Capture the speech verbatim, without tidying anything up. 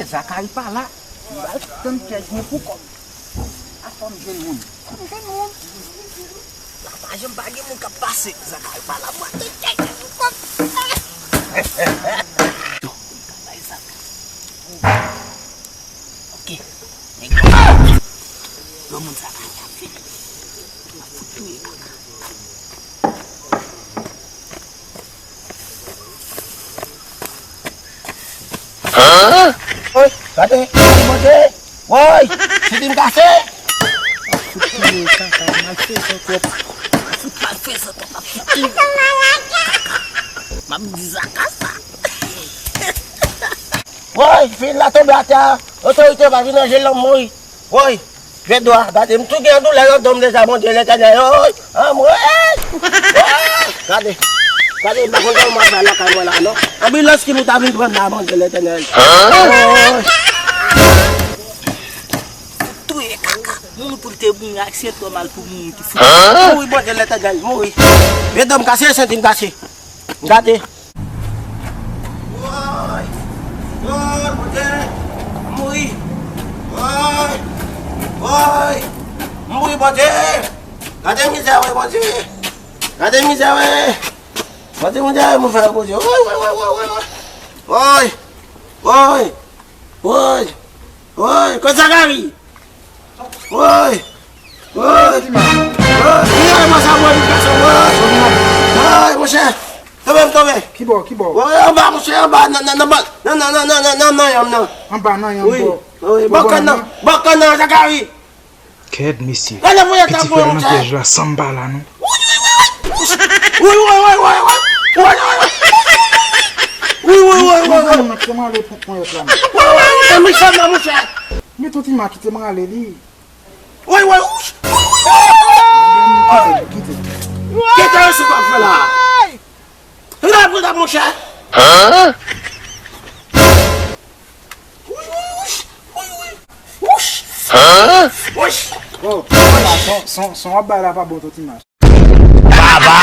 Zakari pa la, m pral tann pyèj mwen pou kòb. A fò m jwenn moun. Fò m jwenn moun. La pa janm pa gen moun k ap pase. Zakari pa la, m pral tann pyèj mwen pou kòb. Yo, bay Zakari. Ok. Nèg yo. Granmoun sa pa ka fini. M ap fout touye kaka. Woy, gade, Bondye. Woy, senti m kase. M ap fout touye kaka, malfezan twòp. M ap fout malfezan twòp, m ap fout touye. Kaka. M ap di Zaka sa. Woy, fi la tonbe atè a. Otorite pa vin ranje l, l ap mouri. Woy, jwèt dwa, gade m tou gen doulè nan do m deja, Bondye Letènèl. Woy, anmwey! Woy! Gade, gade, m pa konn kòman m ap fè lakay mwen la, non. Anbilans ki pou ta vin pran m la, Bondye Letènèl. Woy! Touye kaka. Moun pou l te mouri ak sentò mal pou moun ki fout. Mouri, Bondye Letènèl, mouri. Vye do m kase, senti m kase. Gade. Woy! Woy, Bondye! M mouri! Woy! Woy! M mouri, Bondye! Gade mizè, wi, Bondye! Gade mizè, wi! Bondye, Bondye, mizè, Bondye! Woy, woy, woy, woy, woy, woy! Woy! Woy! Woy! Woy! Kote Zakari? Woy! Woy! Woy! Woy! Woy! Mwen sa mwen vin gason! Woy! Woy! Monchè! Tonbe m tonbe! Kibò, kibò? Woy! Anba, monchè, anba! Nan, nan, nan, nan, nan, nan, nan, nan, nan, nan. Anba nan yanm bò. Wi, wi. Bò kanna! Bò kanna, Zakari! Kèt, mesye. Gade voyè sa, voyè monchè. Piti fè nan pyèj la, san m pa la, non. Wi, wi, wi, wi. Wi, wi, wi, wi, wi. Wi, wi, wi, wi, wi. Mwen kite m ale pran ponyèt la, non. Wi, wi, wi, wi, mechan nan, monchè. Men tonton Tima kite m ale, li. Wi, wi, wi. Kite, kite. Kite sa w ap fè la. Kite sa w ap fè la, monchè. Wouch, wouch, wouch. Wouch. Oh, son, son, son w ap bay la pa bon, Tonton Mache. Baba!